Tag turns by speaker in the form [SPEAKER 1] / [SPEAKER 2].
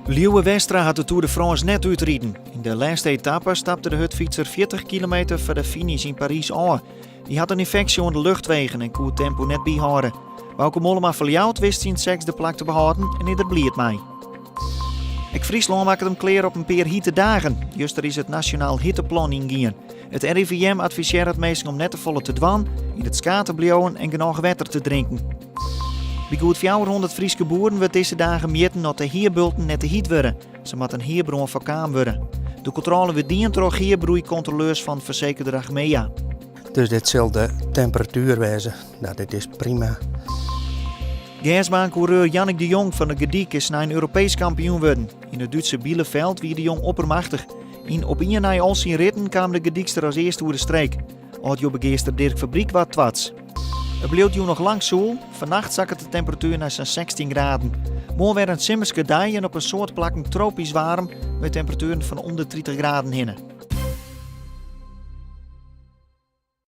[SPEAKER 1] Lieuwe Westra hat de Tour de France net útriden. Yn de lêste etappe stapte de hurdfytser 40 kilometer foar de finish yn Parys ôf. Hy hat in ynfeksje oan de luchtwegen en koe it tempo net byhâlde. Bauke Mollema fan Ljouwert wist syn sechsde plak te behâlden en is der bliid mei. Ek Fryslân makket him klear op in pear hite dagen. Juster is it nasjonaal hitteplan yngien. It RIVM advisearret minsken om net te folle te dwaan, yn it skaad te bliuwen en genôch wetter te drinken. By goed 400 Fryske boeren wurdt dizze dagen mjitten oft de heabulten net te hyt wurde. Sa moat in heabrân foarkaam wurde. De kontrôle wurdt dien troch heabroeikontroleurs fan fersekerder Achmea.
[SPEAKER 2] Dus dit sil de temperatuer wêze. Nou, dit is prima.
[SPEAKER 1] Gersbaankoereur Jannick de Jong fan De Gerdyk is snein Europeesk kampioen wurden. Yn it Dútse Bielefeld wie de Jong oppermachtich. Yn op ien nei al syn ritten kaam de Gerdykster as earste oer de streek. Ald-Jobbegeaster Dirk Fabriek waard twads. It bliuwt jûn noch lang soel. Fannacht sakket de temperatuer nei sa'n 16 graden. Moarn wer in simmerske dei en op in soad plakken tropysk waarm, mei temperatueren fan om de 30 graden hinne.